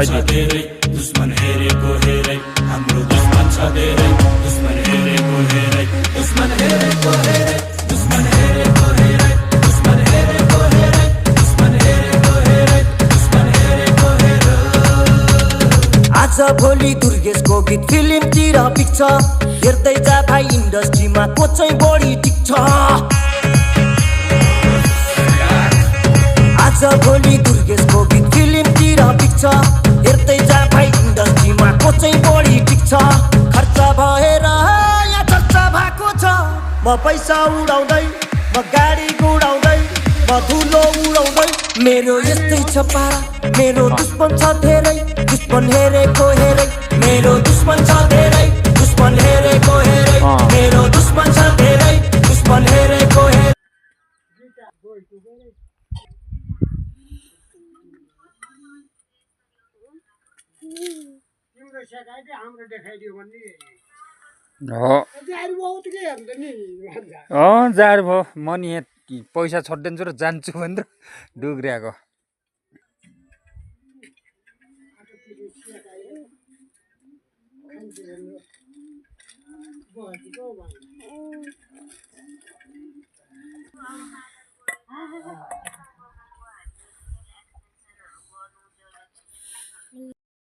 धेरै दुश्मन हेरेको हेरै हाम्रो दुश्मन छ धेरै दुश्मन हेरेको हेरै दुश्मन हेरेको हेरै दुश्मन हेरेको हेरै दुश्मन हेरेको हेरै दुश्मन हेरेको हेरै दुश्मन हेरेको हेरै आज भोलि दुर्गेशको गीत फिल्मतिर पिक्छ हेर्दै जा भाइ इन्डस्ट्रीमा को चाहिँ बढी टिक्छ आज भोलि दुर्गेशको गीत फिल्मतिर पिक्छ हेर्दै जा भाइ इन्डस्ट्रीमा को चाहिँ बढी टिक्छ खर्च भएर यहाँ चर्चा भएको छ म पैसा उडाउँदै म गाडी गुडाउँदै म धुलो उडाउँदै मेरो यस्तै छ पारा मेरो दुश्मन छ धेरै दुश्मन हेरेको हेरै मेरो दुश्मन छ धेरै दुश्मन हेरेको हेरै मेरो दुश्मन छ धेरै दुश्मन हेरेको हेरै तिम्रो सेकाइले हाम्रो देखाइदियो भने जाड भयो म नि यहाँ पैसा छोडिदिन्छु र जान्छु भनेर डुग्रियाको बहतीको